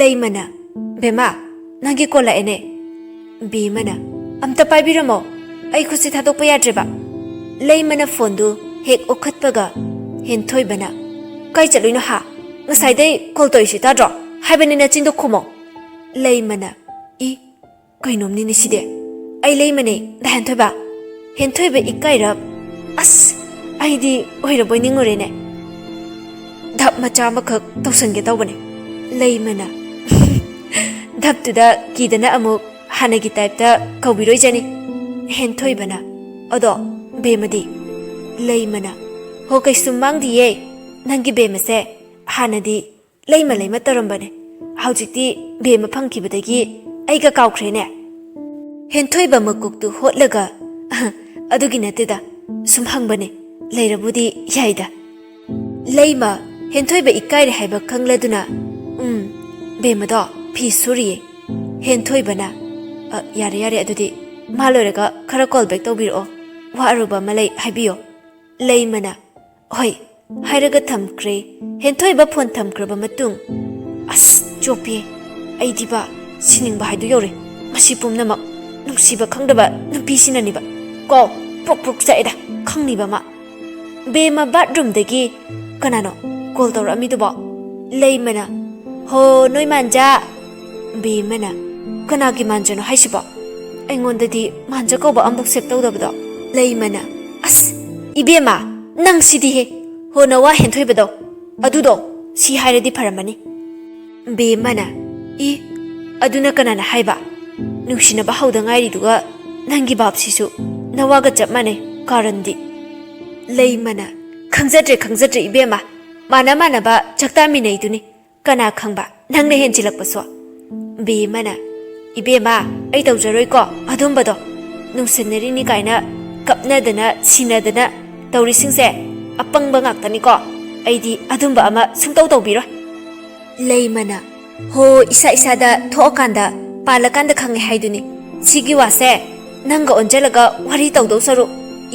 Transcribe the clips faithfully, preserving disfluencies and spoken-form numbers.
ꯂꯩꯃꯅ, "ꯕꯦꯝꯃ, ꯅꯪꯒꯤ ꯀꯣꯜ ꯂꯥꯛꯑꯦꯅꯦ꯫" ꯕꯦꯝꯃꯅ, "ꯑꯝꯇ ꯄꯥꯏꯕꯤꯔꯝꯃꯣ, ꯑꯩ ꯈꯨꯠꯁꯦ ꯊꯥꯗꯣꯛꯄ ꯌꯥꯗ꯭ꯔꯦꯕ꯫" ꯂꯩꯃꯅ ꯐꯣꯟꯗꯨ ꯍꯦꯛ ꯎꯈꯠꯄꯒ ꯍꯦꯟꯊꯣꯏꯕꯅ, "ꯀꯥꯏ ꯆꯠꯂꯨꯏꯅꯣ ꯍꯥ? ꯉꯁꯥꯏꯗꯩ ꯀꯣꯜ ꯇꯧꯔꯤꯁꯤ ꯇꯥꯗ꯭ꯔꯣ? ꯍꯥꯏꯕꯅꯤ ꯅꯆꯤꯟꯗꯣ ꯈꯨꯝꯃꯣ꯫" ꯂꯩꯃꯅ, "ꯏ, ꯀꯩꯅꯣꯝꯅꯤꯅꯦ ꯁꯤꯗꯤ꯫ ꯑꯩ ꯂꯩꯃꯅꯦ, ꯗꯥ ꯍꯦꯟꯊꯣꯏꯕ꯫" ꯍꯦꯟꯊꯣꯏꯕ ꯏꯀꯥꯏꯔꯞ, "ꯑꯁ, ꯑꯩꯗꯤ ꯑꯣꯏꯔꯕꯣꯏ ꯅꯤꯡꯉꯨꯔꯦꯅꯦ꯫ ꯙꯞ ꯃꯆꯥ ꯑꯃꯈꯛ ꯇꯧꯁꯟꯒꯦ ꯇꯧꯕꯅꯦ꯫" ꯂꯩꯃꯅ, "ꯙꯞꯇꯨꯗ ꯀꯤꯗꯅ ꯑꯃꯨꯛ ꯍꯥꯟꯅꯒꯤ ꯇꯥꯏꯞꯇ ꯀꯧꯕꯤꯔꯣꯏꯖꯅꯤ꯫" ꯍꯦꯟꯊꯣꯏꯕꯅ, "ꯑꯗꯣ ꯕꯦꯝꯃꯗꯤ?" ꯂꯩꯃꯅ, "ꯍꯣ, ꯀꯩꯁꯨꯝ ꯃꯥꯡꯗꯤꯌꯦ꯫ ꯅꯪꯒꯤ ꯕꯦꯝꯃꯁꯦ ꯍꯥꯟꯅꯗꯤ ꯂꯩꯃ ꯂꯩꯃ ꯇꯧꯔꯝꯕꯅꯦ꯫ ꯍꯧꯖꯤꯛꯇꯤ ꯕꯦꯝꯃ ꯐꯪꯈꯤꯕꯗꯒꯤ ꯑꯩꯒ ꯀꯥꯎꯈ꯭ꯔꯦꯅꯦ꯫" ꯍꯦꯟꯊꯣꯏꯕ ꯃꯀꯣꯛꯇꯨ ꯍꯣꯠꯂꯒ, "ꯑꯗꯨꯒꯤ ꯅꯠꯇꯦꯗ, ꯁꯨꯝ ꯍꯪꯕꯅꯦ, ꯂꯩꯔꯕꯨꯗꯤ ꯌꯥꯏꯗ꯫" ꯂꯩꯃ, ꯍꯦꯟꯊꯣꯏꯕ ꯏꯀꯥꯏꯔꯦ ꯍꯥꯏꯕ ꯈꯪꯂꯗꯨꯅ, "ꯎꯝ, ꯕꯦꯝꯃꯗꯣ ꯐꯤ ꯁꯨꯔꯤꯌꯦ꯫" ꯍꯦꯟꯊꯣꯏꯕꯅ, "ꯑ, ꯌꯥꯔꯦ, ꯌꯥꯔꯦ, ꯑꯗꯨꯗꯤ ꯃꯥ ꯂꯣꯏꯔꯒ ꯈꯔ ꯀꯣꯜ ꯕꯦꯛ ꯇꯧꯕꯤꯔꯛꯑꯣ, ꯋꯥ ꯑꯔꯨꯕ ꯑꯃ ꯂꯩ ꯍꯥꯏꯕꯤꯌꯣ꯫" ꯂꯩꯃꯅ, "ꯍꯣꯏ" ꯍꯥꯏꯔꯒ ꯊꯝꯈ꯭ꯔꯦ꯫ ꯍꯦꯟꯊꯣꯏꯕ ꯐꯣꯟ ꯊꯝꯈ꯭ꯔꯕ ꯃꯇꯨꯡ, "ꯑꯁ, ꯆꯣꯞꯄꯦ꯫ ꯑꯩꯗꯤꯕ ꯁꯤꯅꯤꯡꯕ ꯍꯥꯏꯗꯨ ꯌꯧꯔꯦ꯫ ꯃꯁꯤ ꯄꯨꯝꯅꯃꯛ ꯅꯨꯡꯁꯤꯕ ꯈꯪꯗꯕ ꯅꯨꯄꯤꯁꯤꯅꯅꯦꯕ꯫ ꯀꯣ, ꯄ꯭ꯔꯣꯛ ꯄ꯭ꯔꯣꯛ ꯆꯥꯛꯑꯦꯗ, ꯈꯪꯅꯤꯕ ꯑꯃ꯫" ꯕꯦꯝꯃ ꯕꯥꯠꯔꯨꯝꯗꯒꯤ, "ꯀꯅꯥꯅꯣ ꯀꯣꯜ ꯇꯧꯔꯛꯑꯝꯃꯤꯗꯨꯕꯣ?" ꯂꯩꯃꯅ, "ꯍꯣ, ꯅꯣꯏ ꯃꯥꯟꯖꯥ꯫" ꯕꯦꯝꯃꯅ, "ꯀꯅꯥꯒꯤ ꯃꯥꯟꯖꯥꯅꯣ ꯍꯥꯏꯁꯤꯕꯣ? ꯑꯩꯉꯣꯟꯗꯗꯤ ꯃꯥꯟꯖꯥ ꯀꯧꯕ ꯑꯃꯐꯥꯎ ꯁꯦꯞ ꯇꯧꯗꯕꯗꯣ꯫" ꯂꯩꯃꯅ, "ꯑꯁ, ꯏꯕꯦꯝꯃ, ꯅꯪ ꯁꯤꯗꯤꯍꯦ꯫ ꯍꯣ, ꯅꯋꯥ ꯍꯦꯟꯊꯣꯏꯕꯗꯣ, ꯑꯗꯨꯗꯣ ꯁꯤ ꯍꯥꯏꯔꯗꯤ ꯐꯔꯝꯃꯅꯤ꯫" ꯕꯦꯝꯃꯅ, "ꯏ, ꯑꯗꯨꯅ ꯀꯅꯥꯅ ꯍꯥꯏꯕ? ꯅꯨꯡꯁꯤꯅꯕ ꯍꯧꯗ ꯉꯥꯏꯔꯤꯗꯨꯒ ꯅꯪꯒꯤ ꯕꯥꯞꯁꯤꯁꯨ ꯅꯋꯥꯒ ꯆꯞ ꯃꯥꯟꯅꯩ, ꯀꯥꯔꯟꯗꯤ꯫" ꯂꯩꯃꯅ, "ꯈꯪꯖꯗ꯭ꯔꯦ, ꯈꯪꯖꯗ꯭ꯔꯦ ꯏꯕꯦꯝꯃ, ꯃꯥꯟꯅ ꯃꯥꯟꯅꯕ ꯆꯥꯛꯇꯥꯃꯤꯟꯅꯩꯗꯨꯅꯤ, ꯀꯅꯥ ꯈꯪꯕ ꯅꯪꯅ ꯍꯦꯟꯖꯤꯜꯂꯛꯄꯁꯨ꯫" ꯕꯦꯝꯃꯅ, "ꯏꯕꯦꯝꯃ, ꯑꯩ ꯇꯧꯖꯔꯣꯏꯀꯣ ꯑꯗꯨꯝꯕꯗꯣ꯫ ꯅꯨꯡꯁꯤꯅꯔꯤꯅꯤ ꯀꯥꯏꯅ ꯀꯞꯅꯗꯅ ꯁꯤꯅꯗꯅ ꯇꯧꯔꯤꯁꯤꯡꯁꯦ ꯑꯄꯪꯕ ꯉꯥꯛꯇꯅꯤꯀꯣ꯫ ꯑꯩꯗꯤ ꯑꯗꯨꯝꯕ ꯑꯃ ꯁꯨꯡꯇꯧ ꯇꯧꯕꯤꯔꯣꯏ꯫" ꯂꯩꯃꯅ, "ꯍꯣ, ꯏꯁꯥ ꯏꯁꯥꯗ ꯊꯣꯛꯑꯀꯥꯟꯗ, ꯄꯥꯜꯂꯀꯥꯟꯗ ꯈꯪꯉꯦ ꯍꯥꯏꯗꯨꯅꯤ꯫ ꯁꯤꯒꯤ ꯋꯥꯁꯦ ꯅꯪꯒ ꯑꯣꯟꯁꯤꯜꯂꯒ ꯋꯥꯔꯤ ꯇꯧꯗꯧ ꯁꯔꯨꯛ,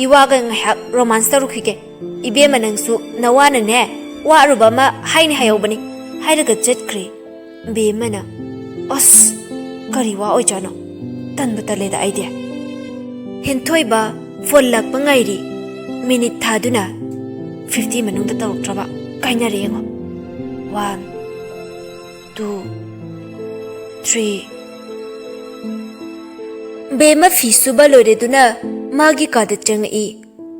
ꯏꯋꯥꯒ ꯉꯥꯏꯍꯥꯛ ꯔꯣꯃꯥꯟꯁ ꯇꯧꯔꯨꯈꯤꯒꯦ꯫ ꯏꯕꯦꯝꯃ, ꯅꯪꯁꯨ ꯅꯋꯥꯅꯅꯦ, ꯋꯥ ꯑꯔꯨꯕ ꯑꯃ ꯍꯥꯏꯅꯤ ꯍꯥꯏꯍꯧꯕꯅꯤ꯫" ꯍꯥꯏꯔꯒ ꯆꯠꯈ꯭ꯔꯦ꯫ ꯕꯦꯝꯃꯅ, "ꯑꯁ, ꯀꯔꯤ ꯋꯥ ꯑꯣꯏꯖꯥꯠꯅꯣ? ꯇꯟꯕꯨ ꯇꯜꯂꯦꯗ ꯑꯩꯗꯤ꯫" ꯍꯦꯟꯊꯣꯏꯕ ꯐꯣꯟ ꯂꯥꯛꯄ ꯉꯥꯏꯔꯤ꯫ ꯃꯤꯅꯤꯠ ꯊꯥꯗꯨꯅ ꯐꯤꯐꯇꯤ ꯃꯅꯨꯡꯗ ꯇꯧꯔꯛꯇ꯭ꯔꯕ꯫ ꯀꯥꯏꯅꯔꯦ ꯌꯦꯡꯉꯣ꯫ One, two, three. ꯕꯦꯝꯃ ꯐꯤ ꯁꯨꯕ ꯂꯣꯏꯔꯗꯨꯅ ꯃꯥꯒꯤ ꯀꯥꯗ ꯆꯪꯉꯛꯏ꯫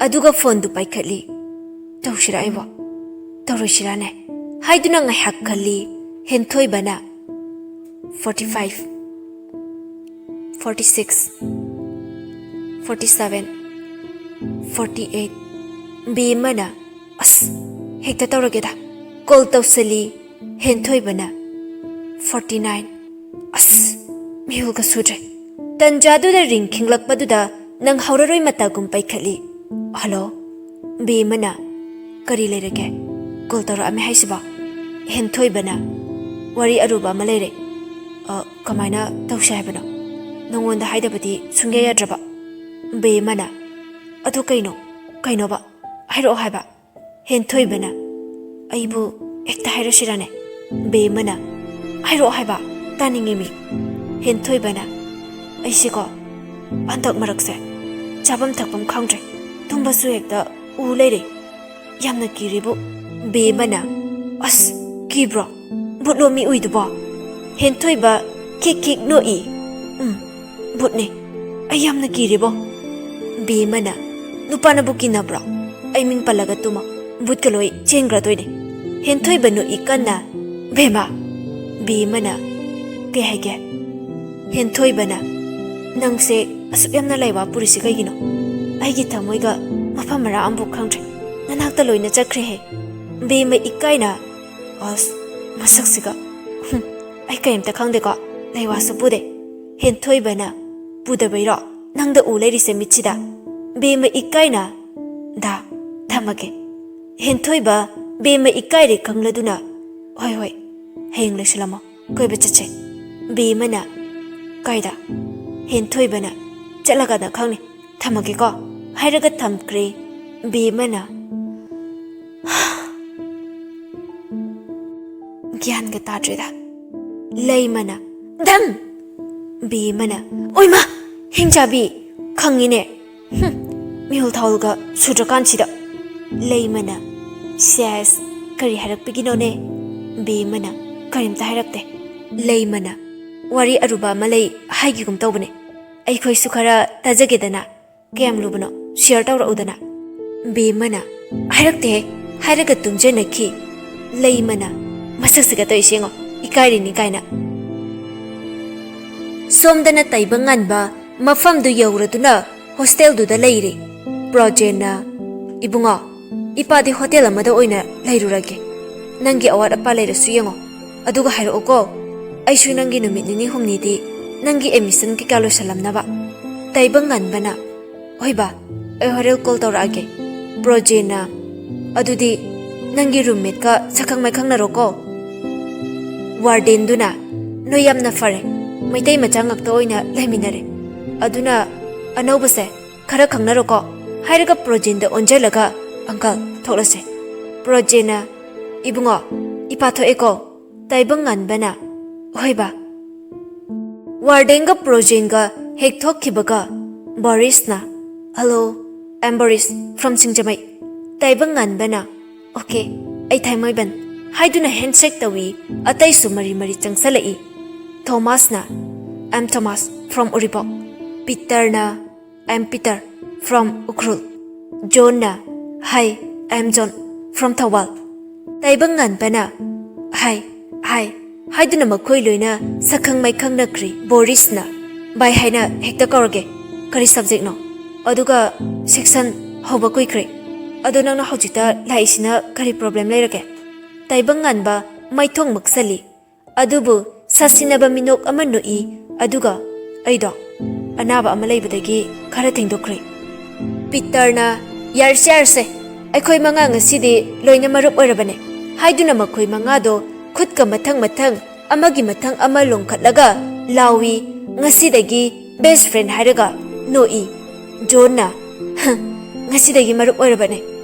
ꯑꯗꯨꯒ ꯐꯣꯟꯗꯨ ꯄꯥꯏꯈꯠꯂꯤ꯫ "ꯇꯧꯁꯤꯔꯥ ꯑꯩꯕꯣ? ꯇꯧꯔꯣꯏꯁꯤꯔꯥꯅꯦ?" ꯍꯥꯏꯗꯨꯅ ꯉꯥꯏꯍꯥꯛ ꯈꯜꯂꯤ ꯍꯦꯟꯊꯣꯏꯕꯅ꯫ Forty five, forty six, forty seven, forty eight. ꯕꯦꯝꯃꯅ, "ꯑꯁ, ꯍꯦꯛꯇ ꯇꯧꯔꯒꯦꯗ꯫" ꯀꯣꯜ ꯇꯧꯁꯜꯂꯤ ꯍꯦꯟꯊꯣꯏꯕꯅ꯫ Forty nine. ꯑꯁ, ꯃꯤꯍꯨꯜꯒ ꯁꯨꯗ꯭ꯔꯦ꯫ ꯇꯟꯖꯥꯗꯨꯗ ꯔꯤꯡ ꯈꯤꯡꯂꯛꯄꯗꯨꯗ ꯅꯪ ꯍꯧꯔꯔꯣꯏ ꯃꯇꯥꯒꯨꯝ ꯄꯥꯏꯈꯠꯂꯤ꯫ "ꯍꯜꯂꯣ?" ꯕꯦꯝꯃꯅ, "ꯀꯔꯤ ꯂꯩꯔꯒꯦ? ꯀꯣꯜ ꯇꯧꯔꯛꯑꯝꯃꯦ ꯍꯥꯏꯁꯤꯕꯣ?" ꯍꯦꯟꯊꯣꯏꯕꯅ, "ꯋꯥꯔꯤ ꯑꯔꯨꯕ ꯑꯃ ꯂꯩꯔꯦ꯫" "ꯑ, ꯀꯃꯥꯏꯅ ꯇꯧꯁꯦ ꯍꯥꯏꯕꯅꯣ? ꯅꯉꯣꯟꯗ ꯍꯥꯏꯗꯕꯗꯤ ꯁꯨꯡꯌꯥ ꯌꯥꯗ꯭ꯔꯕ?" ꯕꯦꯝꯃꯅ, "ꯑꯗꯨ ꯀꯩꯅꯣ? ꯀꯩꯅꯣꯕ? ꯍꯥꯏꯔꯛꯑꯣ ꯍꯥꯏꯕ꯫" ꯍꯦꯟꯊꯣꯏꯕꯅ, "ꯑꯩꯕꯨ ꯍꯦꯛꯇ ꯍꯥꯏꯔꯁꯤꯔꯅꯦ?" ꯕꯦꯝꯃꯅ, "ꯍꯥꯏꯔꯛꯑꯣ ꯍꯥꯏꯕ, ꯇꯥꯅꯤꯡꯉꯤꯃꯤ꯫" ꯍꯦꯟꯊꯣꯏꯕꯅ, "ꯑꯩꯁꯦꯀꯣ, ꯍꯟꯗꯛ ꯃꯔꯛꯁꯦ ꯆꯥꯐꯝ ꯊꯛꯐꯝ ꯈꯪꯗ꯭ꯔꯦ, ꯇꯨꯝꯕꯁꯨ ꯍꯦꯛꯇ ꯎ ꯂꯩꯔꯦ, ꯌꯥꯝꯅ ꯀꯤꯔꯦꯕꯨ꯫" ꯕꯦꯝꯃꯅ, "ꯑꯁ, ꯀꯤꯕ꯭ꯔꯣ? ꯕꯨꯠꯂꯣ ꯃꯤ ꯎꯏꯗꯨꯕꯣ?" ꯍꯦꯟꯊꯣꯏꯕ ꯈꯤꯛ ꯈꯤꯛ ꯅꯣꯛꯏ꯫ "ꯎꯝ, ꯕꯨꯠꯅꯦ꯫ ꯑꯩ ꯌꯥꯝꯅ ꯀꯤꯔꯦꯕꯣ꯫" ꯕꯦꯝꯃꯅ, "ꯅꯨꯄꯥꯅꯕꯨ ꯀꯤꯅꯕ꯭ꯔꯣ? ꯑꯩ ꯃꯤꯡ ꯄꯜꯂꯒ ꯇꯨꯝꯃꯣ, ꯕꯨꯠꯀ ꯂꯣꯏ ꯆꯦꯟꯈ꯭ꯔꯗꯣꯏꯅꯦ꯫" ꯍꯦꯟꯊꯣꯏꯕ ꯅꯣꯛꯏ ꯀꯟꯅ꯫ "ꯕꯦꯝꯃ!" ꯕꯦꯝꯃꯅ, "ꯀꯩ ꯍꯥꯏꯒꯦ?" ꯍꯦꯟꯊꯣꯏꯕꯅ, "ꯅꯪꯁꯦ ꯑꯁꯨꯛ ꯌꯥꯝꯅ ꯂꯥꯏꯋꯥ ꯄꯨꯔꯤꯁꯤ ꯀꯩꯒꯤꯅꯣ? ꯑꯩꯒꯤ ꯊꯃꯣꯏꯒ ꯃꯐꯝ ꯃꯔꯥ ꯑꯃꯐꯥꯎ ꯈꯪꯗ꯭ꯔꯦ, ꯅꯅꯥꯛꯇ ꯂꯣꯏꯅ ꯆꯠꯈ꯭ꯔꯦꯍꯦ꯫" ꯕꯦꯝꯃ ꯏꯀꯥꯏꯅ, "ꯑꯁ, ꯃꯁꯛꯁꯤꯒ, ꯍꯨꯝ, ꯑꯩ ꯀꯔꯤꯝꯇ ꯈꯪꯗꯦꯀꯣ, ꯂꯥꯏꯋꯥꯁꯨ ꯄꯨꯗꯦ꯫" ꯍꯦꯟꯊꯣꯏꯕꯅ, "ꯄꯨꯗꯕꯩꯔꯣ ꯅꯪꯗ ꯎ ꯂꯩꯔꯤꯁꯦ ꯃꯤꯠꯁꯤꯗ?" ꯕꯦꯝꯃ ꯏꯀꯥꯏꯅ, "ꯗꯥ, ꯊꯝꯃꯒꯦ꯫" ꯍꯦꯟꯊꯣꯏꯕ ꯕꯦꯝꯃ ꯏꯀꯥꯏꯔꯦ ꯈꯪꯂꯗꯨꯅ, "ꯍꯣꯏ, ꯍꯣꯏ, ꯍꯌꯦꯡ ꯂꯣꯏꯁꯤꯜꯂꯝꯃꯣ, ꯀꯣꯏꯕ ꯆꯠꯁꯦ꯫" ꯕꯦꯝꯃꯅ, "ꯀꯥꯏꯗ?" ꯍꯦꯟꯊꯣꯏꯕꯅ, "ꯆꯠꯂꯀꯥꯟꯗ ꯈꯪꯅꯤ, ꯊꯝꯃꯒꯦꯀꯣ" ꯍꯥꯏꯔꯒ ꯊꯝꯈ꯭ꯔꯦ꯫ ꯕꯦꯝꯃꯅ, ꯒ꯭ꯌꯥꯟꯒ ꯇꯥꯗ꯭ꯔꯦꯗ꯫ ꯂꯩꯃꯅ, "ꯗꯝ!" ꯕꯦꯝꯃꯅ, "ꯑꯣꯏꯃ! ꯍꯤꯡꯆꯥꯕꯤ! ꯈꯪꯉꯤꯅꯦ꯫ ꯍꯨꯝ, ꯃꯤꯍꯨꯜ ꯊꯥꯍꯨꯜꯒ ꯁꯨꯗ꯭ꯔꯀꯥꯟꯁꯤꯗ꯫" ꯂꯩꯃꯅ, "ꯁꯦꯁ, ꯀꯔꯤ ꯍꯥꯏꯔꯛꯄꯤꯒꯤꯅꯣꯅꯦ?" ꯕꯦꯝꯃꯅ, "ꯀꯔꯤꯝꯇ ꯍꯥꯏꯔꯛꯇꯦ꯫" ꯂꯩꯃꯅ, "ꯋꯥꯔꯤ ꯑꯔꯨꯕ ꯑꯃ ꯂꯩ ꯍꯥꯏꯒꯤꯒꯨꯝ ꯇꯧꯕꯅꯦ꯫ ꯑꯩꯈꯣꯏꯁꯨ ꯈꯔ ꯇꯥꯖꯒꯦꯗꯅ꯫" "ꯀꯌꯥꯝ ꯂꯨꯕꯅꯣ? ꯁꯤꯌꯔ ꯇꯧꯔꯛꯎꯗꯅ꯫" ꯕꯦꯝꯃꯅ, "ꯍꯥꯏꯔꯛꯇꯦꯍꯦ, ꯍꯥꯏꯔꯒ ꯇꯨꯝꯖꯟꯅꯈꯤ꯫" ꯂꯩꯃꯅ, "ꯃꯁꯛꯁꯤꯒ ꯇꯧꯏꯁꯦ ꯌꯦꯡꯉꯣ, ꯏꯀꯥꯏꯔꯤꯅꯤ ꯀꯥꯏꯅ꯫" ꯁꯣꯝꯗꯅ ꯇꯥꯏꯕꯪ ꯉꯥꯟꯕ ꯃꯐꯝꯗꯨ ꯌꯧꯔꯗꯨꯅ ꯍꯣꯁꯇꯦꯜꯗꯨꯗ ꯂꯩꯔꯦ꯫ ꯄ꯭ꯔꯣꯖꯦꯟꯅ, "ꯏꯕꯨꯡꯉꯣ, ꯏꯄꯥꯗꯤ ꯍꯣꯇꯦꯜ ꯑꯃꯗ ꯑꯣꯏꯅ ꯂꯩꯔꯨꯔꯒꯦ꯫ ꯅꯪꯒꯤ ꯑꯋꯥꯠ ꯑꯄꯥ ꯂꯩꯔꯁꯨ ꯌꯦꯡꯉꯣ, ꯑꯗꯨꯒ ꯍꯥꯏꯔꯛꯎꯀꯣ꯫ ꯑꯩꯁꯨ ꯅꯪꯒꯤ ꯅꯨꯃꯤꯠ ꯅꯤꯅꯤ ꯍꯨꯝꯅꯤꯗꯤ ꯅꯪꯒꯤ ꯑꯦꯗꯃꯤꯁꯟ ꯀꯩꯀꯥ ꯂꯣꯏꯁꯜꯂꯝꯅꯕ꯫" ꯇꯥꯏꯕꯪ ꯉꯥꯟꯕꯅ, "ꯍꯣꯏ ꯕꯥ, ꯑꯩ ꯍꯣꯔꯦꯟ ꯀꯣꯜ ꯇꯧꯔꯛꯑꯒꯦ꯫" ꯄ꯭ꯔꯣꯖꯦꯟꯅ, "ꯑꯗꯨꯗꯤ ꯅꯪꯒꯤ ꯔꯨꯝꯃꯦꯠꯀ ꯁꯛꯈꯪ ꯃꯥꯏꯈꯪꯅꯔꯣꯀꯣ꯫" ꯋꯥꯔꯗꯦꯟꯗꯨꯅ, "ꯅꯣꯏ ꯌꯥꯝꯅ ꯐꯔꯦ, ꯃꯩꯇꯩ ꯃꯆꯥ ꯉꯥꯛꯇ ꯑꯣꯏꯅ ꯂꯩꯃꯤꯟꯅꯔꯦ꯫ ꯑꯗꯨꯅ ꯑꯅꯧꯕꯁꯦ ꯈꯔ ꯈꯪꯅꯔꯣꯀꯣ꯫" ꯍꯥꯏꯔꯒ ꯄ꯭ꯔꯣꯖꯦꯟꯗ ꯑꯣꯟꯁꯤꯜꯂꯒ, "ꯑꯪꯀꯜ, ꯊꯣꯛꯂꯁꯦ꯫" ꯄ꯭ꯔꯣꯖꯦꯟꯅ, "ꯏꯕꯨꯡꯉꯣ, ꯏꯄꯥ ꯊꯣꯛꯑꯦꯀꯣ꯫" ꯇꯥꯏꯕꯪ ꯉꯥꯟꯕꯅ, "ꯍꯣꯏ ꯕꯥ꯫" ꯋꯥꯔꯗꯦꯟꯒ ꯄ꯭ꯔꯣꯖꯦꯟꯒ ꯍꯦꯛ ꯊꯣꯛꯈꯤꯕꯒ, ꯕꯣꯔꯤꯁꯅ, "Hello, I am Boris from ꯁꯤꯡꯖꯃꯩ꯫" ꯇꯥꯏꯕꯪ ꯉꯥꯟꯕꯅ, "Okay, ꯑꯩ ꯊꯥꯡꯃꯩꯕꯟ" ꯍꯥꯏꯗꯨꯅ ꯍꯦꯟꯁꯦꯛ ꯇꯧꯏ꯫ ꯑꯇꯩꯁꯨ ꯃꯔꯤ ꯃꯔꯤ ꯆꯪꯁꯜꯂꯛꯏ꯫ ꯊꯣꯃꯥꯁꯅ, "I am Thomas from Uripok." ꯄꯤꯇꯔꯅ, "I am Peter from Ukhrul." ꯖꯣꯟꯅ, "Hi, I am John from Thoubal." ꯇꯥꯏꯕꯪ ꯉꯥꯟꯕꯅ, "Hi, hi" ꯍꯥꯏꯗꯨꯅ ꯃꯈꯣꯏ ꯂꯣꯏꯅ ꯁꯛꯈꯪ ꯃꯥꯏꯈꯪꯅꯈ꯭ꯔꯦ꯫ ꯕꯣꯔꯤꯁꯅ, "ꯚꯥꯏ ꯍꯥꯏꯅ ꯍꯦꯛꯇ ꯀꯧꯔꯒꯦ꯫ ꯀꯔꯤ ꯁꯕꯖꯦꯛꯅꯣ? ꯑꯗꯨꯒ ꯁꯦꯛꯁꯟ ꯍꯧꯕ ꯀꯨꯏꯈ꯭ꯔꯦ꯫ ꯑꯗꯣ ꯅꯪꯅ ꯍꯧꯖꯤꯛꯇ ꯂꯥꯛꯏꯁꯤꯅ ꯀꯔꯤ ꯄ꯭ꯔꯣꯕ꯭ꯂꯦꯝ ꯂꯩꯔꯒꯦ?" ꯇꯥꯏꯕꯪ ꯉꯥꯟꯕ ꯃꯥꯏꯊꯣꯡ ꯃꯛꯁꯜꯂꯤ꯫ ꯑꯗꯨꯕꯨ ꯁꯥꯁꯤꯟꯅꯕ ꯃꯤꯅꯣꯛ ꯑꯃ ꯅꯣꯛꯏ, ꯑꯗꯨꯒ, "ꯑꯩꯗꯣ ꯑꯅꯥꯕ ꯑꯃ ꯂꯩꯕꯗꯒꯤ ꯈꯔ ꯊꯦꯡꯗꯣꯛꯈ꯭ꯔꯦ꯫" ꯄꯤꯇꯔꯅ, "ꯌꯥꯔꯁꯦ, ꯌꯥꯔꯁꯦ, ꯑꯩꯈꯣꯏ ꯃꯉꯥ ꯉꯁꯤꯗꯤ ꯂꯣꯏꯅ ꯃꯔꯨꯞ ꯑꯣꯏꯔꯕꯅꯦ" ꯍꯥꯏꯗꯨꯅ ꯃꯈꯣꯏ ꯃꯉꯥꯗꯣ ꯈꯨꯠꯀ ꯃꯊꯪ ꯃꯊꯪ ꯑꯃꯒꯤ ꯃꯊꯪ ꯑꯃ ꯂꯣꯡꯈꯠꯂꯒ ꯂꯥꯎꯏ, "ꯉꯁꯤꯗꯒꯤ ꯕꯦꯁ ꯐ꯭ꯔꯦꯟ" ꯍꯥꯏꯔꯒ ꯅꯣꯛꯏ꯫ ꯖꯣꯟꯅ, "ꯍ, ꯉꯁꯤꯗꯒꯤ ꯃꯔꯨꯞ ꯑꯣꯏꯔꯕꯅꯦ,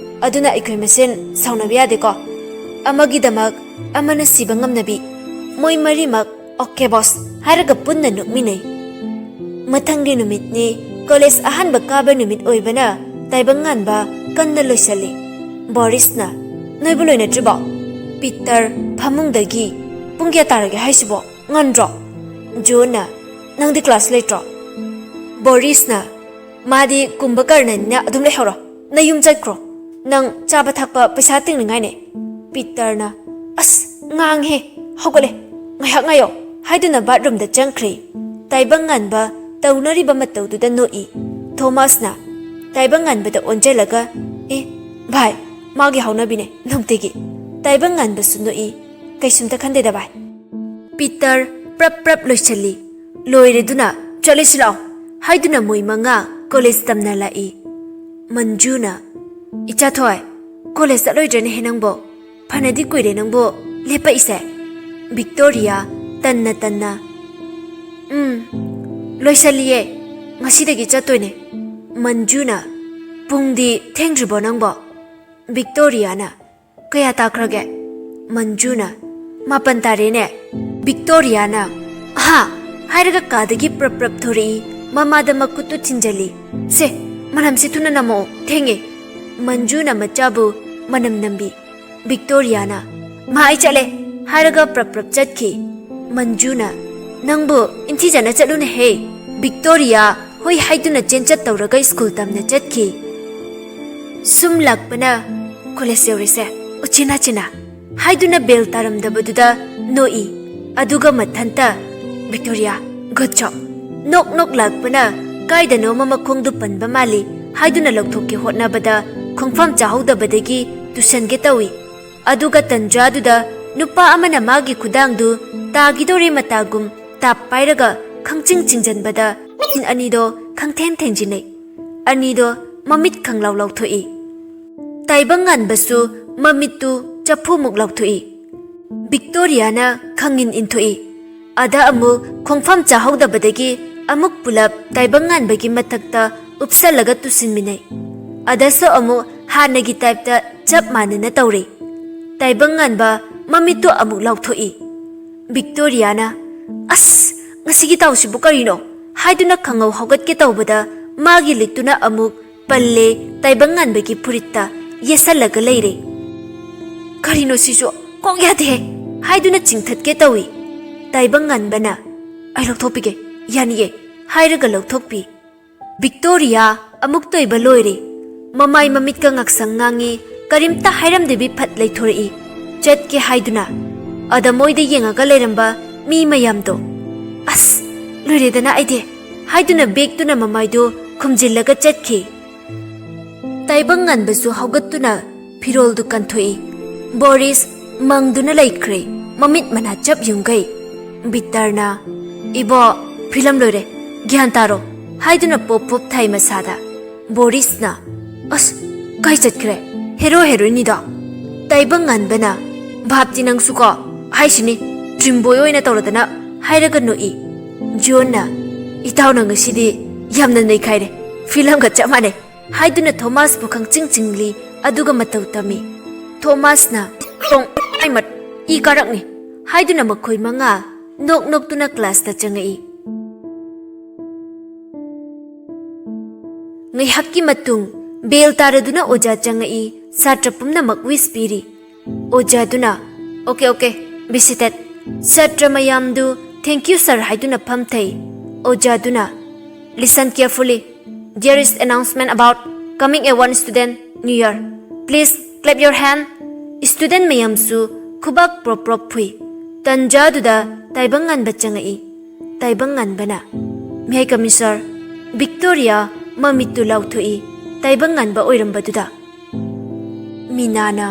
ꯑꯗꯨꯅ ꯑꯩꯈꯣꯏ ꯃꯁꯦꯟ ꯁꯥꯎꯅꯕ ꯌꯥꯗꯦꯀꯣ꯫ ꯑꯃꯒꯤꯗꯃꯛ ꯑꯃꯅ ꯁꯤꯕ ꯉꯝꯅꯕꯤ, ꯃꯣꯏ ꯃꯔꯤꯃꯛ "ꯑꯣꯀꯦ ꯕꯣꯁ" ꯍꯥꯏꯔꯒ ꯄꯨꯟꯅ ꯅꯣꯛꯃꯤꯟꯅꯩ꯫ ꯃꯊꯪꯒꯤ ꯅꯨꯃꯤꯠꯅꯤ꯫ ꯀꯣꯂꯦꯖ ꯑꯍꯥꯟꯕ ꯀꯥꯕ ꯅꯨꯃꯤꯠ ꯑꯣꯏꯕꯅ ꯇꯥꯏꯕꯪꯉꯥꯟꯕ ꯀꯟꯅ ꯂꯣꯏꯁꯜꯂꯤ꯫ ꯕꯣꯔꯤꯁꯅ, "ꯅꯣꯏꯕꯨ ꯂꯣꯏꯅꯗ꯭ꯔꯤꯕꯣ?" ꯄꯤꯇꯔ ꯐꯃꯨꯡꯗꯒꯤ, "ꯄꯨꯡ ꯀꯌꯥ ꯇꯥꯔꯒꯦ ꯍꯥꯏꯁꯤꯕꯣ? ꯉꯟꯗ꯭ꯔꯣ?" ꯖꯣꯟꯅ, "ꯅꯪꯗꯤ ꯀ꯭ꯂꯥꯁ ꯂꯩꯇ꯭ꯔꯣ?" ꯕꯣꯔꯤꯁꯅ, "ꯃꯥꯗꯤ ꯀꯨꯝꯚꯀꯔꯅꯅꯤꯅ ꯑꯗꯨꯝ ꯂꯩꯍꯧꯔꯣ꯫ ꯅꯌꯨꯝ ꯆꯠꯈ꯭ꯔꯣ꯫ ꯅꯪ ꯆꯥꯕ ꯊꯛꯄ ꯄꯩꯁꯥ ꯇꯤꯡꯅꯤꯡꯉꯥꯏꯅꯦ꯫" ꯄꯤꯇꯔꯅ, "ꯑꯁ, ꯉꯥꯡꯍꯦ꯫ ꯍꯧꯒꯠꯂꯦ꯫ ꯉꯥꯏꯍꯥꯛ ꯉꯥꯏꯌꯣ" ꯍꯥꯏꯗꯨꯅ ꯕꯥꯠꯔꯨꯝꯗ ꯆꯪꯈ꯭ꯔꯦ꯫ ꯇꯥꯏꯕꯪꯉꯥꯟꯕ ꯇꯧꯅꯔꯤꯕ ꯃꯇꯧꯗꯨꯗ ꯅꯣꯛꯏ꯫ ꯊꯣꯃꯥꯁꯅ ꯇꯥꯏꯕꯪꯉꯥꯟꯕꯗ ꯑꯣꯟꯁꯤꯜꯂꯒ, "ꯑꯦ, ꯚꯥꯏ, ꯃꯥꯒꯤ ꯍꯧꯅꯕꯤꯅꯦ ꯅꯨꯡꯇꯤꯒꯤ꯫" ꯇꯥꯏꯕꯪꯉꯥꯟꯕꯁꯨ ꯅꯣꯛꯏ꯫ "ꯀꯩꯁꯨꯝꯇ ꯈꯟꯗꯦꯗ ꯚꯥꯏ꯫" ꯄꯤꯇꯔ ꯄ꯭ꯔꯞ ꯄ꯭ꯔꯞ ꯂꯣꯏꯁꯤꯜꯂꯤ꯫ ꯂꯣꯏꯔꯦꯗꯨꯅ, "ꯆꯠꯂꯁꯤ ꯂꯥꯛꯑꯣ" ꯍꯥꯏꯗꯨꯅ ꯃꯣꯏ ꯃꯉꯥ ꯀꯣꯂꯦꯖ ꯇꯝꯅ ꯂꯥꯛꯏ꯫ ꯃꯟꯖꯨꯅ, "ꯏꯆꯥꯊꯣꯏ, ꯀꯣꯂꯦꯖ ꯆꯠꯂꯣꯏꯗ꯭ꯔꯅꯦꯍꯦ ꯅꯪꯕꯣ? ꯐꯅꯗꯤ ꯀꯨꯏꯔꯦ ꯅꯪꯕꯨ ꯂꯦꯞꯄꯛꯏꯁꯦ꯫" ꯚꯤꯛꯇꯣꯔꯤꯌꯥ ꯇꯟꯅ ꯇꯟꯅ, "ꯎꯝ, ꯂꯣꯏꯁꯜꯂꯤꯌꯦ꯫ ꯉꯁꯤꯗꯒꯤ ꯆꯠꯇꯣꯏꯅꯦ꯫" ꯃꯟꯖꯨꯅ, "ꯄꯨꯡꯗꯤ ꯊꯦꯡꯗ꯭ꯔꯤꯕꯣ ꯅꯪꯕꯣ?" ꯚꯤꯛꯇꯣꯔꯤꯌꯥꯅ, "ꯀꯌꯥ ꯇꯥꯈ꯭ꯔꯒꯦ?" ꯃꯟꯖꯨꯅ, "ꯃꯥꯄꯟ ꯇꯥꯔꯦꯅꯦ꯫" ꯚꯤꯛꯇꯣꯔꯤꯌꯥꯅ, "ꯍꯥ?" ꯍꯥꯏꯔꯒ ꯀꯥꯗꯒꯤ ꯄ꯭ꯔꯞ ꯄ꯭ꯔꯞ ꯊꯣꯔꯛꯏ꯫ ꯃꯃꯥꯗ ꯃꯈꯨꯠꯇꯨ ꯊꯤꯟꯖꯜꯂꯤ꯫ "ꯁꯦ, ꯃꯅꯝꯁꯦ ꯊꯨꯅ ꯅꯝꯃꯛꯑꯣ, ꯊꯦꯡꯉꯦ꯫" ꯃꯟꯖꯨꯅ ꯃꯆꯥꯕꯨ ꯃꯅꯝ ꯅꯝꯕꯤ꯫ ꯚꯤꯛꯇꯣꯔꯤꯌꯥꯅ, "ꯃꯥ, ꯑꯩ ꯆꯠꯂꯦ" ꯍꯥꯏꯔꯒ ꯄ꯭ꯔꯞ ꯄ꯭ꯔꯞ ꯆꯠꯈꯤ꯫ ꯃꯟꯖꯨꯅ, "ꯅꯪꯕꯨ ꯏꯟꯊꯤꯖꯅ ꯆꯠꯂꯨꯅꯦꯍꯦ꯫" ꯚꯤꯛꯇꯣꯔꯤꯌꯥ ꯍꯣꯏ ꯍꯥꯏꯗꯨꯅ ꯆꯦꯟꯆꯠ ꯇꯧꯔꯒ ꯁ꯭ꯀꯨꯜ ꯇꯝꯅ ꯆꯠꯈꯤ꯫ ꯁꯨꯝ ꯂꯥꯛꯄꯅ, "ꯀꯣꯂꯦꯖ ꯌꯧꯔꯦꯁꯦ, ꯎꯆꯤꯅꯥ ꯆꯤꯅꯥ" ꯍꯥꯏꯗꯨꯅ ꯕꯦꯜ ꯇꯥꯔꯝꯗꯕꯗꯨꯗ ꯅꯣꯛꯏ꯫ ꯑꯗꯨꯒ ꯃꯊꯟꯇ, "Victoria, good job!" Knock knock ꯂꯥꯛꯄꯅ ꯀꯥꯏꯗꯅꯣꯃ ꯃꯈꯣꯡꯗꯨ ꯄꯟꯕ ꯃꯥꯜꯂꯤ ꯍꯥꯏꯗꯨꯅ ꯂꯧꯊꯣꯛꯀꯦ ꯍꯣꯠꯅꯕꯗ ꯈꯣꯡꯐꯝ ꯆꯥꯍꯧꯗꯕꯗꯒꯤ ꯇꯨꯁꯟꯒꯦ ꯇꯧꯏ꯫ ꯑꯗꯨꯒ ꯇꯟꯖꯥꯗꯨꯗ ꯅꯨꯄꯥ ꯑꯃꯅ ꯃꯥꯒꯤ ꯈꯨꯗꯥꯡꯗꯨ ꯇꯥꯒꯤꯗꯧꯔꯦ ꯃꯇꯥꯒꯨꯝ ꯇꯥꯞ ꯄꯥꯏꯔꯒ ꯈꯪꯆꯤꯡ ꯆꯤꯡꯖꯟꯕꯗ ꯃꯤꯠ ꯑꯅꯤꯗꯣ ꯈꯪꯊꯦꯡ ꯊꯦꯡꯖꯤꯟꯅꯩ꯫ ꯑꯅꯤꯗꯣ ꯃꯃꯤꯠ ꯈꯪꯂꯥꯎ ꯂꯥꯎꯊꯣꯛꯏ꯫ ꯇꯥꯏꯕꯪꯉꯥꯟꯕꯁꯨ ꯃꯃꯤꯠꯇꯨ ꯆꯐꯨꯃꯨꯛ ꯂꯥꯎꯊꯣꯛꯏ꯫ ꯚꯤꯛꯇꯣꯔꯤꯌꯥꯅ ꯈꯪꯏꯟ ꯏꯟꯊꯣꯛꯏ꯫ ꯑꯗ ꯑꯃꯨꯛ ꯈꯣꯡꯐꯝ ꯆꯥꯍꯧꯗꯕꯗꯒꯤ ꯑꯃꯨꯛ ꯄꯨꯂꯞ ꯇꯥꯏꯕꯪꯉꯥꯟꯕꯒꯤ ꯃꯊꯛꯇ ꯎꯞꯁꯜꯂꯒ ꯇꯨꯁꯤꯟꯃꯤꯟꯅꯩ꯫ ꯑꯗꯁꯨ ꯑꯃꯨꯛ ꯍꯥꯟꯅꯒꯤ ꯇꯥꯏꯞꯇ ꯆꯞ ꯃꯥꯟꯅꯅ ꯇꯧꯔꯦ꯫ ꯇꯥꯏꯕꯪꯉꯥꯟꯕ ꯃꯃꯤꯠꯇꯨ ꯑꯃꯨꯛ ꯂꯥꯎꯊꯣꯛꯏ꯫ ꯚꯤꯛꯇꯣꯔꯤꯌꯥꯅ, "ꯑꯁ, ꯉꯁꯤꯒꯤ ꯇꯥꯎꯁꯤꯕꯨ ꯀꯔꯤꯅꯣ?" ꯍꯥꯏꯗꯨꯅ ꯈꯪꯍꯧ ꯍꯧꯒꯠꯀꯦ ꯇꯧꯕꯗ ꯃꯥꯒꯤ ꯂꯤꯛꯇꯨꯅ ꯑꯃꯨꯛ ꯄꯜꯂꯦ ꯇꯥꯏꯕꯪ ꯉꯥꯟꯕꯒꯤ ꯐꯨꯔꯤꯠꯇ ꯌꯦꯠꯁꯜꯂꯒ ꯂꯩꯔꯦ꯫ "ꯀꯔꯤꯅꯣ ꯁꯤꯁꯨ? ꯀꯣꯛ ꯌꯥꯗꯦꯍꯦ!" ꯍꯥꯏꯗꯨꯅ ꯆꯤꯡꯊꯠꯀꯦ ꯇꯧꯏ꯫ ꯇꯥꯏꯕꯪ ꯉꯥꯟꯕꯅ, "ꯑꯩ ꯂꯧꯊꯣꯛꯄꯤꯒꯦ, ꯌꯥꯅꯤꯌꯦ" ꯍꯥꯏꯔꯒ ꯂꯧꯊꯣꯛꯄꯤ꯫ ꯕꯤꯛꯇꯣꯔꯤꯌꯥ ꯑꯃꯨꯛꯇ ꯑꯣꯏꯕ ꯂꯣꯏꯔꯦ꯫ ꯃꯃꯥꯏ ꯃꯃꯤꯠꯀ ꯉꯥꯛꯁꯪ ꯉꯥꯡꯉꯤ, ꯀꯔꯤꯝꯇ ꯍꯥꯏꯔꯝꯗꯕꯤ ꯐꯠ ꯂꯩꯊꯣꯔꯛꯏ꯫ ꯆꯠꯀꯦ ꯍꯥꯏꯗꯨꯅ ꯑꯗ ꯃꯣꯏꯗ ꯌꯦꯡꯉꯒ ꯂꯩꯔꯝꯕ ꯃꯤ ꯃꯌꯥꯝꯗꯣ, "ꯑꯁ, ꯂꯣꯏꯔꯦꯗꯅ ꯑꯩꯗꯤ" ꯍꯥꯏꯗꯨꯅ ꯕꯦꯛꯇꯨꯅ ꯃꯃꯥꯏꯗꯨ ꯈꯨꯝꯖꯤꯜꯂꯒ ꯆꯠꯈꯤ꯫ ꯇꯥꯏꯕꯪ ꯉꯥꯟꯕꯁꯨ ꯍꯧꯒꯠꯇꯨꯅ ꯐꯤꯔꯣꯜꯗꯨ ꯀꯟꯊꯣꯛꯏ꯫ ꯕꯣꯔꯤꯁ ꯃꯪꯗꯨꯅ ꯂꯩꯈ꯭ꯔꯦ, ꯃꯃꯤꯠ ꯃꯅꯥ ꯆꯞ ꯌꯨꯡꯒꯩ꯫ ꯕꯤꯇꯔꯅ, "ꯏꯕꯣ, ꯐꯤꯂꯝ ꯂꯣꯏꯔꯦ, ꯒ꯭ꯌꯥꯟ ꯇꯥꯔꯣ" ꯍꯥꯏꯗꯨꯅ ꯄꯣꯞ ꯄꯣꯞ ꯊꯥꯏ ꯃꯁꯥꯗ꯫ ꯕꯣꯔꯤꯁꯅ, "ꯑꯁ, ꯀꯥꯏ ꯆꯠꯈ꯭ꯔꯦ ꯍꯦꯔꯣ ꯍꯦꯔꯣꯏꯅꯤꯗꯣ?" ꯇꯥꯏꯕꯪ ꯉꯥꯟꯕꯅ, "ꯚꯥꯞꯇꯤ ꯅꯪꯁꯨꯀꯣ, ꯍꯥꯏꯁꯤꯅꯤ, ꯗ꯭ꯔꯤꯝ ꯕꯣꯏ ꯑꯣꯏꯅ ꯇꯧꯔꯗꯅ" ꯍꯥꯏꯔꯒ ꯅꯣꯛꯏ꯫ ꯖꯣꯟꯅ, "ꯏꯇꯥꯎꯅ ꯉꯁꯤꯗꯤ ꯌꯥꯝꯅ ꯅꯩꯈꯥꯏꯔꯦ, ꯐꯤꯂꯝꯒ ꯆꯞ ꯃꯥꯟꯅꯩ" ꯍꯥꯏꯗꯨꯅ ꯊꯣꯃꯥꯁꯄꯨ ꯈꯪꯆꯤꯡ ꯆꯤꯡꯂꯤ, ꯑꯗꯨꯒ ꯃꯇꯧ ꯇꯝꯃꯤ꯫ ꯊꯣꯃꯥꯁꯅ, "ꯇꯣꯡ, ꯑꯩꯃꯠ, ꯏ ꯀꯥꯔꯛꯅꯤ" ꯍꯥꯏꯗꯨꯅ ꯃꯈꯣꯏ ꯃꯉꯥ ꯅꯣꯛ ꯅꯣꯛꯇꯨꯅ ꯀ꯭ꯂꯥꯁꯇ ꯆꯪꯉꯛꯏ꯫ ꯉꯥꯏꯍꯥꯛꯀꯤ ꯃꯇꯨꯡ ꯕꯦꯜ ꯇꯥꯔꯗꯨꯅ ꯑꯣꯖꯥ ꯆꯪꯉꯛꯏ, ꯁꯥꯇ꯭ꯔ ꯄꯨꯝꯅꯃꯛ ꯋꯤꯁ ꯄꯤꯔꯤ꯫ ꯑꯣꯖꯥꯗꯨꯅ, "ꯑꯣꯀꯦ, ꯑꯣꯀꯦ, ꯕꯤ ꯁꯤꯇꯦꯠ"꯫ ꯁꯥꯇ꯭ꯔ ꯃꯌꯥꯝꯗꯨ, "Thank you, sir" ꯍꯥꯏꯗꯨꯅ ꯐꯝꯊꯩ꯫ ꯑꯣꯖꯥꯗꯨꯅ, "Listen carefully. There is announcement about coming a one student New Year. Please clap your hand." Student ꯃꯌꯥꯝꯁꯨ ꯈꯨꯕꯥꯛ ꯄ꯭ꯔꯣꯞ ꯄ꯭ꯔꯣꯞ ꯐꯨꯏ꯫ ꯇꯟꯖꯥꯗꯨꯗ ꯇꯥꯏꯕꯪ ꯉꯥꯟꯕ ꯆꯪꯉꯛꯏ꯫ ꯇꯥꯏꯕꯪ ꯉꯥꯟꯕꯅ, "May I come in, sir?" Victoria ꯃꯃꯤꯠꯇꯨ ꯂꯥꯎꯊꯣꯛꯏ, ꯇꯥꯏꯕꯪ ꯉꯥꯟꯕ ꯑꯣꯏꯔꯝꯕꯗꯨꯗ꯫ ꯃꯤꯅꯥꯅ,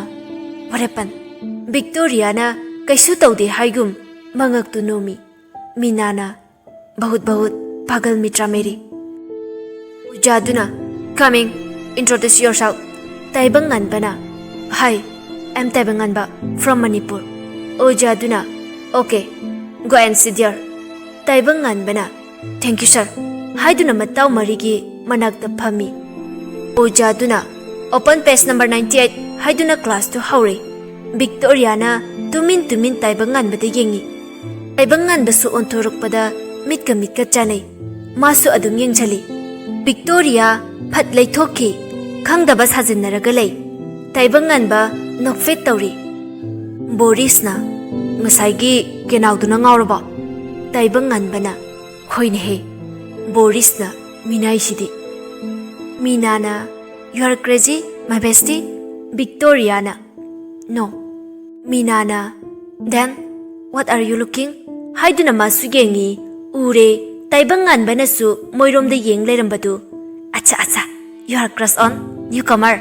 "What happened?" ꯕꯤꯛꯇꯣꯔꯤꯌꯥꯅ ꯀꯩꯁꯨ ꯇꯧꯗꯦ ꯍꯥꯏꯒꯨꯝ ꯃꯉꯛꯇꯨ ꯅꯣꯝꯃꯤ꯫ ꯃꯤꯅꯥꯅ, "बहुत बहुत पागल मित्रा मेरी." ꯑꯣꯖꯥꯗꯨꯅ, "Coming, introduce yourself." ꯇꯥꯏꯕꯪ ꯉꯥꯟꯕꯅ, "Hi, I'm ꯇꯥꯏꯕꯪ ꯉꯥꯟꯕ, from Manipur." ꯑꯣꯖꯥꯗꯨꯅ, "Okay, go and sit there." ꯇꯥꯏꯕꯪ ꯉꯥꯟꯕꯅ, "Thank you, sir" ꯍꯥꯏꯗꯨꯅ ꯃꯇꯥꯎ ꯃꯔꯤꯒꯤ ꯃꯅꯥꯛꯇ ꯐꯝꯃꯤ꯫ ꯑꯣꯖꯥꯗꯨꯅ, "Open page number ninety eight" ꯍꯥꯏꯗꯨꯅ ꯀ꯭ꯂꯥꯁꯇꯨ ꯍꯧꯔꯦ꯫ ꯕꯤꯛꯇꯣꯔꯤꯌꯥꯅ ꯇꯨꯃꯤꯟ ꯇꯨꯃꯤꯟ ꯇꯥꯏꯕꯪ ꯉꯥꯟꯕꯗ ꯌꯦꯡꯉꯤ꯫ ꯇꯥꯏꯕꯪꯉꯥꯟꯕꯁꯨ ꯑꯣꯟꯊꯣꯔꯛꯄꯗ ꯃꯤꯠꯀ ꯃꯤꯠꯀ ꯆꯥꯟꯅꯩ꯫ ꯃꯥꯁꯨ ꯑꯗꯨꯝ ꯌꯦꯡꯁꯤꯜꯂꯤ꯫ ꯕꯤꯛꯇꯣꯔꯤꯌꯥ ꯐꯠ ꯂꯩꯊꯣꯛꯈꯤ꯫ ꯈꯪꯗꯕ ꯁꯥꯖꯤꯟꯅꯔꯒ ꯂꯩ꯫ ꯇꯥꯏꯕꯪꯉꯥꯟꯕ ꯅꯣꯛꯐꯦꯠ ꯇꯧꯔꯤ꯫ ꯕꯣꯔꯤꯁꯅ, "ꯉꯁꯥꯏꯒꯤ ꯀꯦꯅꯥꯎꯗꯨꯅ ꯉꯥꯎꯔꯕꯣ?" ꯇꯥꯏꯕꯪꯉꯥꯟꯕꯅ, "ꯍꯣꯏꯅꯦꯍꯦ, ꯕꯣꯔꯤꯁꯅ ꯃꯤꯅꯥꯏꯁꯤꯗꯤ꯫" ꯃꯤꯅꯥꯅ, "You are crazy, my bestie?" ꯕꯤꯛꯇꯣꯔꯤꯌꯥꯅ, "No." ꯃꯤꯅꯥꯅ, "Then what are you looking?" ꯍꯥꯏꯗꯨꯅ ꯃꯥꯁꯨ ꯌꯦꯡꯉꯤ꯫ ꯎꯔꯦ, ꯇꯥꯏꯕꯪꯉꯥꯟꯕꯅꯁꯨ ꯃꯣꯏꯔꯣꯝꯗ ꯌꯦꯡ ꯂꯩꯔꯝꯕꯗꯨ꯫ "ꯑꯠꯆꯥ, ꯑꯠꯆꯥ, you are crush on newcomer?"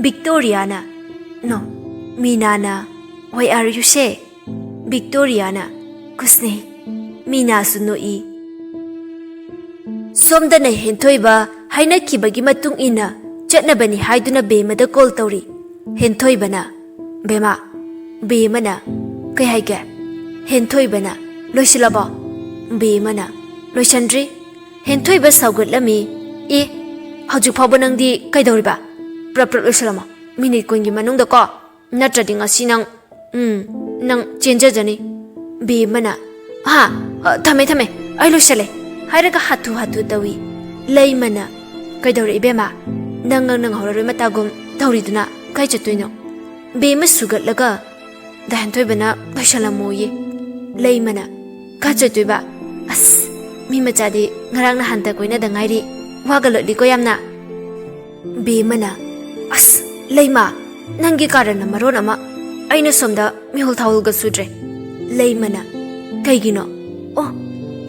ꯕꯤꯛꯇꯣꯔꯤꯌꯥꯅ, "No." ꯃꯤꯅꯥꯅ, "Why are you shy?" ꯕꯤꯛꯇꯣꯔꯤꯌꯥꯅ, "Kuch ꯅꯍꯤ꯫" ꯃꯤꯅꯥꯁꯨ ꯅꯣꯛꯏ꯫ ꯁꯣꯝꯗꯅ ꯍꯦꯟꯊꯣꯏꯕ ꯍꯥꯏꯅꯈꯤꯕꯒꯤ ꯃꯇꯨꯡ ꯏꯟꯅ ꯆꯠꯅꯕꯅꯤ ꯍꯥꯏꯗꯨꯅ ꯕꯦꯃꯗ ꯀꯣꯜ ꯇꯧꯔꯤ꯫ ꯍꯦꯟꯊꯣꯏꯕꯅ, "ꯕꯦꯃ꯫" ꯕꯦꯃꯅ, "ꯀꯩ ꯍꯥꯏꯒꯦ?" ꯍꯦꯟꯊꯣꯏꯕꯅ, "ꯂꯣꯏꯁꯤꯜꯂꯕꯣ?" ꯕꯦꯃꯅ, "ꯂꯣꯏꯁꯤꯟꯗ꯭ꯔꯤ꯫" ꯍꯦꯟꯊꯣꯏꯕ ꯁꯥꯎꯒꯠꯂꯝꯃꯤ꯫ "ꯑꯦ, ꯍꯧꯖꯤꯛ ꯐꯥꯎꯕ ꯅꯪꯗꯤ ꯀꯩꯗꯧꯔꯤꯕ? ꯄ꯭ꯔꯞ ꯄ꯭ꯔꯞ ꯂꯣꯏꯁꯤꯜꯂꯝꯃꯣ꯫ ꯃꯤꯅꯤꯠ ꯀꯨꯟꯒꯤ ꯃꯅꯨꯡꯗꯀꯣ, ꯅꯠꯇ꯭ꯔꯗꯤ ꯉꯁꯤ ꯅꯪ, ꯎꯝ, ꯅꯪ ꯆꯦꯟꯖꯖꯅꯤ꯫" ꯕꯦꯃꯅ, "ꯍꯥ, ꯑ, ꯊꯝꯃꯦ, ꯊꯝꯃꯦ, ꯑꯩ ꯂꯣꯏꯁꯜꯂꯦ," ꯍꯥꯏꯔꯒ ꯍꯥꯊꯨ ꯍꯥꯊꯨ ꯇꯧꯏ꯫ ꯂꯩꯃꯅ, "ꯀꯩꯗꯧꯔꯦ ꯏꯕꯦꯝꯃ? ꯅꯪ ꯉꯥꯡꯅ ꯉꯍꯧꯔꯔꯣꯏ ꯃꯇꯥꯒꯨꯝ ꯇꯧꯔꯤꯗꯨꯅ ꯀꯥꯏ ꯆꯠꯇꯣꯏꯅꯣ?" ꯕꯦꯃ ꯁꯨꯒꯠꯂꯒ, "ꯗꯥ ꯍꯦꯟꯊꯣꯏꯕꯅ ꯂꯣꯏꯁꯜꯂꯝꯃꯣꯌꯦ꯫" ꯂꯩꯃꯅ, "ꯀꯥꯏ ꯆꯠꯇꯣꯏꯕ? ꯑꯁ, ꯃꯤ ꯃꯆꯥꯗꯤ ꯉꯔꯥꯡ ꯅꯍꯥꯟꯇ ꯀꯣꯏꯅꯗ ꯉꯥꯏꯔꯤ, ꯋꯥꯒ ꯂꯣꯠꯂꯤꯀꯣ ꯌꯥꯝꯅ꯫" ꯕꯦꯃꯅ, "ꯑꯁ, ꯂꯩꯃ, ꯅꯪꯒꯤ ꯀꯥꯔꯟꯅ ꯃꯔꯣꯟ ꯑꯃ, ꯑꯩꯅ ꯁꯣꯝꯗ ꯃꯤꯍꯨꯜ ꯊꯥꯍꯨꯜꯒ ꯁꯨꯗ꯭ꯔꯦ꯫" ꯂꯩꯃꯅ, "ꯀꯩꯒꯤꯅꯣ? ꯑꯣ,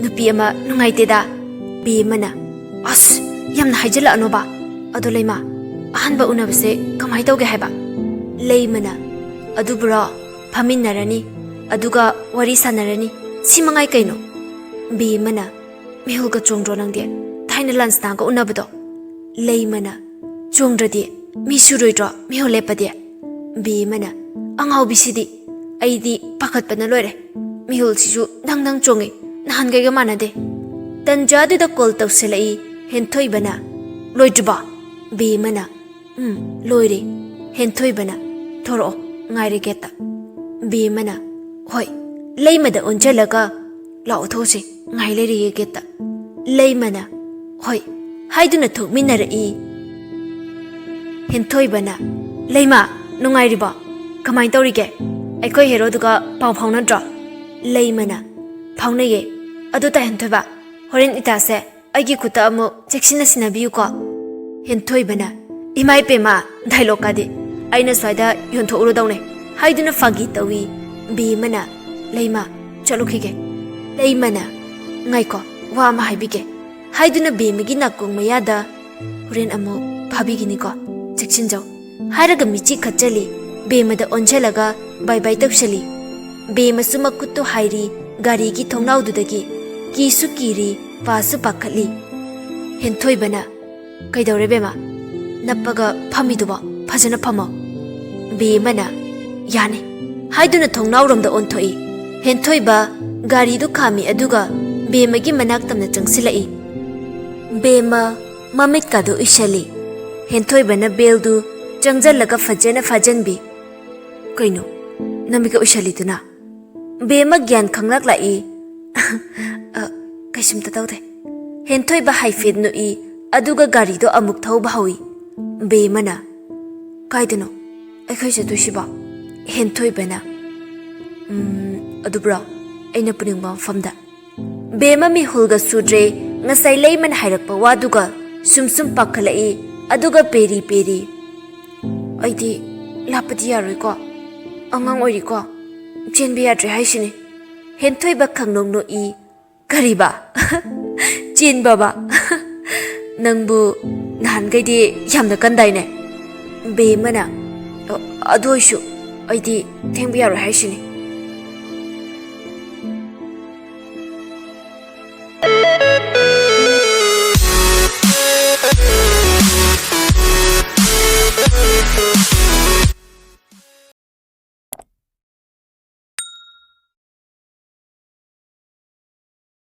ꯅꯨꯄꯤ ꯑꯃ ꯅꯨꯡꯉꯥꯏꯇꯦꯗ꯫" ꯕꯦꯃꯅ, "ꯑꯁ, ꯌꯥꯝꯅ ꯍꯥꯏꯖꯤꯜꯂꯛꯑꯅꯣꯕ꯫ ꯑꯗꯣ ꯂꯩꯃ, ꯑꯍꯥꯟꯕ ꯎꯅꯕꯁꯦ ꯀꯃꯥꯏ ꯇꯧꯒꯦ ꯍꯥꯏꯕ?" ꯂꯩꯃꯅ, "ꯑꯗꯨꯕꯨꯔꯣ, ꯐꯝꯃꯤꯟꯅꯔꯅꯤ, ꯑꯗꯨꯒ ꯋꯥꯔꯤ ꯁꯥꯟꯅꯔꯅꯤ, ꯁꯤ ꯃꯉꯥꯏ ꯀꯩꯅꯣ?" ꯕꯦꯃꯅ, "ꯃꯤꯍꯨꯜꯒ ꯆꯣꯡꯗ꯭ꯔꯣ ꯅꯪꯗꯤ, ꯊꯥꯏꯅ ꯂꯥꯟꯁꯅꯥꯒ ꯎꯅꯕꯗꯣ?" ꯂꯩꯃꯅ, "ꯆꯣꯡꯗ꯭ꯔꯗꯤ ꯃꯤ ꯁꯨꯔꯣꯏꯗ꯭ꯔꯣ ꯃꯤꯍꯨꯜ ꯂꯦꯞꯄꯗꯤ?" ꯕꯦꯃꯅ, "ꯑꯉꯥꯎꯕꯤꯁꯤꯗꯤ, ꯑꯩꯗꯤ ꯄꯥꯈꯠꯄꯅ ꯂꯣꯏꯔꯦ꯫ ꯃꯤꯍꯨꯜꯁꯤꯁꯨ ꯗꯪ ꯗꯪ ꯆꯣꯡꯉꯤ, ꯅꯍꯥꯟꯈꯩꯒ ꯃꯥꯟꯅꯗꯦ꯫" ꯇꯟꯖꯥꯗꯨꯗ ꯀꯣꯜ ꯇꯧꯁꯤꯜꯂꯛꯏ ꯍꯦꯟꯊꯣꯏꯕꯅ꯫ "ꯂꯣꯏꯗ꯭ꯔꯤꯕꯣ?" ꯕꯦꯃꯅ, "ꯎꯝ, ꯂꯣꯏꯔꯦ꯫" ꯍꯦꯟꯊꯣꯏꯕꯅ, "ꯊꯣꯔꯛꯑꯣ, ꯉꯥꯏꯔꯦ ꯒꯦꯠꯇ꯫" ꯕꯦꯃꯅ, "ꯍꯣꯏ, ꯂꯩꯃꯗ ꯑꯣꯟꯁꯤꯜꯂꯒ, "ꯂꯥꯛꯑꯣ, ꯊꯣꯛꯎꯁꯦ, ꯉꯥꯏ ꯂꯩꯔꯤꯌꯦ ꯒꯦꯠꯇ"꯫ ꯂꯩꯃꯅ "ꯍꯣꯏ" ꯍꯥꯏꯗꯨꯅ ꯊꯣꯛꯃꯤꯟꯅꯔꯛꯏ꯫ ꯍꯦꯟꯊꯣꯏꯕꯅ, "ꯂꯩꯃ, ꯅꯨꯡꯉꯥꯏꯔꯤꯕꯣ? ꯀꯃꯥꯏꯅ ꯇꯧꯔꯤꯒꯦ? ꯑꯩꯈꯣꯏ ꯍꯦꯔꯣꯗꯨꯒ ꯄꯥꯎ ꯐꯥꯎꯅꯗ꯭ꯔꯣ?" ꯂꯩꯃꯅ, "ꯐꯥꯎꯅꯩꯌꯦ꯫ ꯑꯗꯨ ꯇꯥꯏ ꯍꯦꯟꯊꯣꯏꯕ, ꯍꯣꯔꯦꯟ ꯏꯇꯥꯁꯦ ꯑꯩꯒꯤ ꯈꯨꯠꯇ ꯑꯃꯨꯛ ꯆꯦꯛꯁꯤꯟꯅ ꯁꯤꯟꯅꯕꯤꯌꯨꯀꯣ"꯫ ꯍꯦꯟꯊꯣꯏꯕꯅ, "ꯏꯃꯥ ꯏꯄꯦꯝꯃ, ꯗꯥꯏꯂꯣꯛꯀꯥꯗꯤ ꯑꯩꯅ ꯁ꯭ꯋꯥꯏꯗ ꯌꯣꯟꯊꯣꯛꯎꯔꯗꯧꯅꯦ" ꯍꯥꯏꯗꯨꯅ ꯐꯥꯒꯤ ꯇꯧꯏ꯫ ꯕꯦꯝꯃꯅ, "ꯂꯩꯃ, ꯆꯠꯂꯨꯈꯤꯒꯦ"꯫ ꯂꯩꯃꯅ, "ꯉꯥꯏꯈꯣ, ꯋꯥ ꯑꯃ ꯍꯥꯏꯕꯤꯒꯦ" ꯍꯥꯏꯗꯨꯅ ꯕꯦꯝꯃꯒꯤ ꯅꯥꯀꯣꯡ ꯃꯌꯥꯗ, "ꯍꯣꯔꯦꯟ ꯑꯃꯨꯛ ꯐꯥꯕꯤꯒꯅꯤꯀꯣ, ꯆꯦꯛꯁꯤꯟꯖꯧ" ꯍꯥꯏꯔꯒ ꯃꯤꯆꯤ ꯈꯠꯆꯜꯂꯤ꯫ ꯕꯦꯝꯃꯗ ꯑꯣꯟꯁꯤꯜꯂꯒ ꯕꯥꯏ ꯕꯥꯏ ꯇꯧꯁꯜꯂꯤ꯫ ꯕꯦꯝꯃꯁꯨ ꯃꯈꯨꯠꯇꯨ ꯍꯥꯏꯔꯤ ꯒꯥꯔꯤꯒꯤ ꯊꯣꯡꯅꯥꯎꯗꯨꯗꯒꯤ꯫ ꯀꯤꯁꯨ ꯀꯤꯔꯤ, ꯄꯥꯁꯨ ꯄꯥꯈꯠꯂꯤ꯫ ꯍꯦꯟꯊꯣꯏꯕꯅ, "ꯀꯩꯗꯧꯔꯦ ꯕꯦꯝꯃ? ꯅꯞꯄꯒ ꯐꯝꯃꯤꯗꯨꯕꯣ? ꯐꯖꯅ ꯐꯝꯃꯣ"꯫ ꯕꯦꯝꯃꯅ, "ꯌꯥꯅꯤ" ꯍꯥꯏꯗꯨꯅ ꯊꯣꯡꯅꯥꯎꯔꯣꯝꯗ ꯑꯣꯟꯊꯣꯛꯏ꯫ ꯍꯦꯟꯊꯣꯏꯕ ꯒꯥꯔꯤꯗꯨ ꯈꯥꯝꯃꯤ, ꯑꯗꯨꯒ ꯕꯦꯝꯃꯒꯤ ꯃꯅꯥꯛ ꯇꯝꯅ ꯆꯪꯁꯤꯜꯂꯛꯏ꯫ ꯕꯦꯝꯃ ꯃꯃꯤꯠꯀꯥꯗꯨ ꯎꯏꯁꯜꯂꯤ꯫ ꯍꯦꯟꯊꯣꯏꯕꯅ ꯕꯦꯜꯗꯨ ꯆꯪꯖꯜꯂꯒ ꯐꯖꯅ ꯐꯥꯖꯟꯕꯤ꯫ "ꯀꯩꯅꯣ ꯅꯃꯤꯠꯀ ꯎꯏꯁꯜꯂꯤꯗꯨꯅ?" ꯕꯦꯝꯃ ꯒ꯭ꯌꯥꯟ ꯈꯪꯂꯛꯂꯛꯏ꯫ "ꯑ, ꯀꯩꯁꯨꯝꯇ ꯇꯧꯗꯦ"꯫ ꯍꯦꯟꯊꯣꯏꯕ ꯍꯥꯏꯐꯦꯠ ꯅꯣꯛꯏ, ꯑꯗꯨꯒ ꯒꯥꯔꯤꯗꯣ ꯑꯃꯨꯛ ꯊꯧꯕ ꯍꯧꯏ꯫ ꯕꯦꯝꯃꯅ, "ꯀꯥꯏꯗꯅꯣ ꯑꯩꯈꯣꯏ ꯆꯠꯇꯣꯏꯁꯤꯕꯣ?" ꯍꯦꯟꯊꯣꯏꯕꯅ, "ꯎꯝ, ꯑꯗꯨꯕꯨꯔꯣ? ꯑꯩꯅ ꯄꯨꯅꯤꯡꯕ ꯃꯐꯝꯗ"꯫ ꯕꯦꯝꯃ ꯃꯤꯍꯨꯜꯒ ꯁꯨꯗ꯭ꯔꯦ꯫ ꯉꯁꯥꯏ ꯂꯩꯃꯅ ꯍꯥꯏꯔꯛꯄ ꯋꯥꯗꯨꯒ ꯁꯨꯝ ꯁꯨꯝ ꯄꯥꯈꯠꯂꯛꯏ, ꯑꯗꯨꯒ ꯄꯦꯔꯤ ꯄꯦꯔꯤ꯫ "ꯑꯩꯗꯤ ꯂꯥꯞꯄꯗꯤ ꯌꯥꯔꯣꯏꯀꯣ, ꯑꯉꯥꯡ ꯑꯣꯏꯔꯤꯀꯣ, ꯆꯦꯟꯕ ꯌꯥꯗ꯭ꯔꯦ ꯍꯥꯏꯁꯤꯅꯤ"꯫ ꯍꯦꯟꯊꯣꯏꯕ ꯈꯪꯅꯣꯛ ꯅꯣꯛꯏ꯫ "ꯀꯔꯤꯕ? ꯆꯦꯟꯕꯕ? ꯅꯪꯕꯨ ꯅꯍꯥꯟꯈꯩꯗꯤ ꯌꯥꯝꯅ ꯀꯟꯗꯥꯏꯅꯦ?" ꯕꯦꯝꯃꯅ, "ꯑ-, ꯑꯗꯨ ꯑꯣꯏꯁꯨ ꯑꯩꯗꯤ ꯊꯦꯡꯕ ꯌꯥꯔꯣꯏ ꯍꯥꯏꯁꯤꯅꯤ"꯫